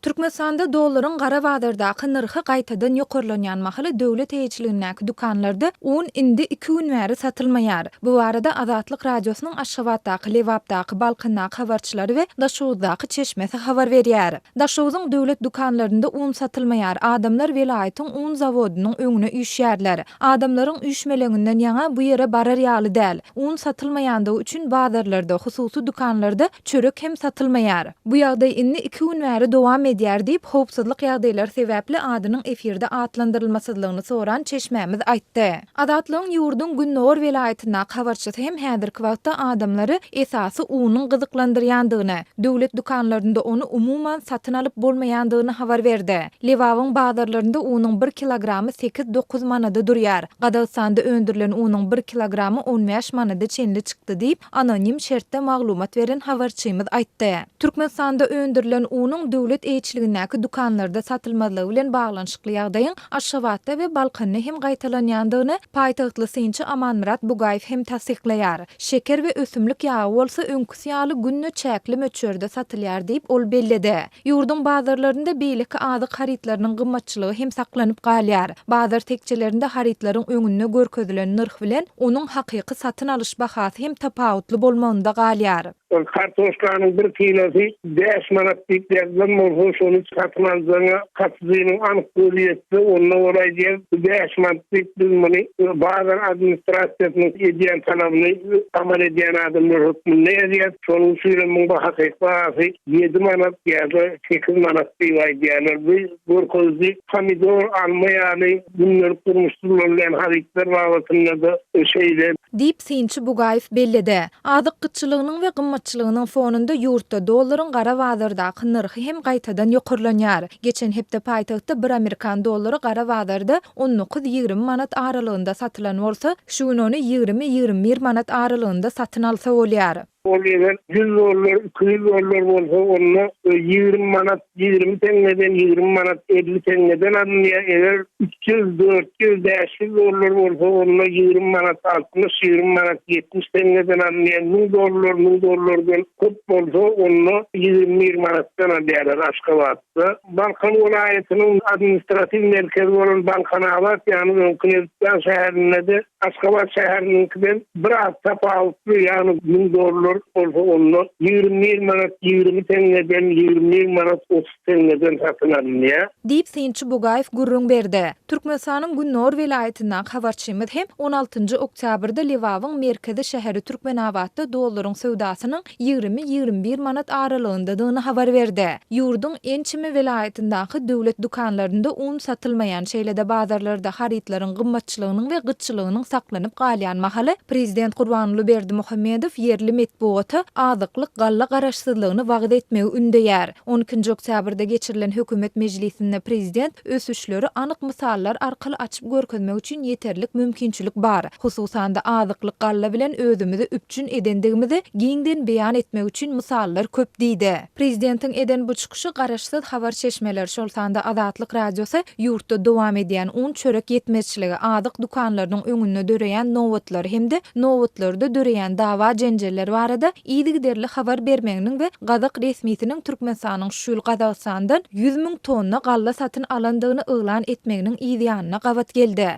Türkmenistanda dollaryň gara bazardaky nyrhy gaýtadan ýokarlanýan mahaly döwlet eýeçiligindäki dükanlarda un indi iki gün bäri satylmaýar. Bu barada Azatlyk Radiosynyň Aşgabatdaky, Lebapdaky, Balkandaky habarçylary we Daşoguzdaky çeşmesi habar berýär. Daşoguzyň döwlet dükanlarynda un satylmaýar, adamlar welaýatyň un zawodynyň öňüne üýşýärler. Adamlaryň üýşmeleňinden ýaňa bu ýere barar ýaly däl. Un satylmaýandygy üçin bazarlarda, hususy dükanlarda çörek hem satylmaýar. Bu ýagdaý indi iki gün bäri dowam edýär diýip, howpsuzlyk ýagdaýlary sebäpli adynyň efirde atlandyrylmasyzlygyny soran çeşmämiz aýtdy. Azatlygyň ýurduň gündogar welaýatyndaky habarçysy hem häzirki wagtda adamlary esasy unuň gyzyklandyrýandygyny, döwlet dükanlarynda ony umuman satyn alyp bolmaýandygyny habar berdi. Lebabyň bazarlarynda unuň bir kilogramy sekiz-dokuz manada durýar. Gazagystanda öndürilen unuň bir kilogramy on bäş manada çenli çykdy diýip, anonim şertde maglumat beren habarçymyz aýtdy. Türkmenistanda öndürilen unuň döwlet eýeçiligindäki dükanlarda satylmazlygy bilen baglanyşykly ýagdaýyň Aşgabatda we Balkanda hem gaýtalanýandygyny paýtagtly synçy Amanmyrat Bugaýew hem tassyklaýar. Şeker we ösümlik ýagy bolsa öňküsi ýaly günde çäkli möçberde satylýar diýip, ol belledi. Ýurduň bazarlarynda beýleki azyk harytlarynyň gymmatçylygy hem saklanyp galýar. Bazar tekjelerinde harytlaryň öňünde görkezilen nyrh bilen onuň hakyky satyn alyş bahasy hem tapawutly bolmagynda galýar. Ol kartoşkanyň bir kilosy bäş manat diýip ýazylan bolsa, şony satyn aljagyňa satyjynyň anyk gözi ýetse, onda ol aýdýar, bu bäş manat diýip biz muny bazar administrasiýasynyň edýän talabyny amal edýän adamlar hökmünde ýazýas. Şonuň üçinem muň hakyky bahasy ýedi manat ýa-da sekiz manat diýip aýdýarlar. Bu görkeziji pomidor, alma ýaly gündelik durmuşda ulanylýan harytlar babatynda-da şeýle. Diýip, synçy Bugaýew belledi. Azyk gytçylygynyň we gymmatçylygynyň fonunda ýurtda dollaryň gara bazardaky nyrhy hem gaýtadan ýokarlanýar. Geçen hepde paýtagtda bir amerikan dollary gara bazarda 19-20 manat aralygynda satylan bolsa, şu gün ony 20-21 manat aralygynda satyn alsa bolýar. Ol eger ýüz dollar, 200 dollar bolsa, onda 20 manat 20 teňňeden, 20 manat 50 teňňeden alynýar. Eger 300, 400, 500 dollar bolsa, onda 20 manat 60, 20 manat 70 teňňeden alynýar. 1000 dollar, 1000 dollardan köp bolsa, onda 21 manatdan alýarlar Aşgabatda. Balkan welaýatynyň administratiw merkezi bolan Balkanabat, ýagny öňki Nebitdag şäherinde-de Aşgabat şäheriniňkiden biraz tapawutly, ýagny 1000 dollar bolsa onda 21 manat 20 teňňeden, 21 manat 30 teňňeden satyn alynýar. Diýip, synçy Bugaýew gürrüň berdi. Türkmenistanyň gündogar welaýatyndaky habarçymyz hem on altynjy oktýabrda Lebabyň merkezi şäheri Türkmenabatda dollaryň söwdasynyň 20-21 manat aralygyndadygyny habar berdi. Ýurduň ençeme welaýatyndaky döwlet dükanlarynda un satylmaýan, şeýle-de bazarlarda harytlaryň gymmatçylygynyň we gytçylygynyň saklanyp galýan mahaly, prezident Gurbanguly Berdimuhamedow ýerli metbugata azyklyk galla garaşsyzlygyny wagyz etmegi ündeýär. On ikinji oktýabrda geçirilen hökümet mejlisinde prezident ösüşleri anyk mysallar arkaly açyp görkezmek üçin ýeterlik mümkinçilik bar. Hususan-da, azyklyk galla bilen özümizi üpjün edendigimizi giňden beýan etmek üçin mysallar köp diýdi. Prezidentiň eden bu çykyşy garaşsyz habar çeşmeleri, şol sanda Azatlyk Radiosy ýurtda dowam edýän un-çörek ýetmezçiligi, azyk dükanlarynyň öňünde döreýän nobatlar hem-de nobatlarda döreýän dawa-jenjeller barada yzygiderli habar bermeginiň we gazak resmisiniň Türkmenistanyň şu ýyl Gazagystandan 100 müň tonna galla satyn alandygyny yglan etmeginiň yzýanyna gabat geldi.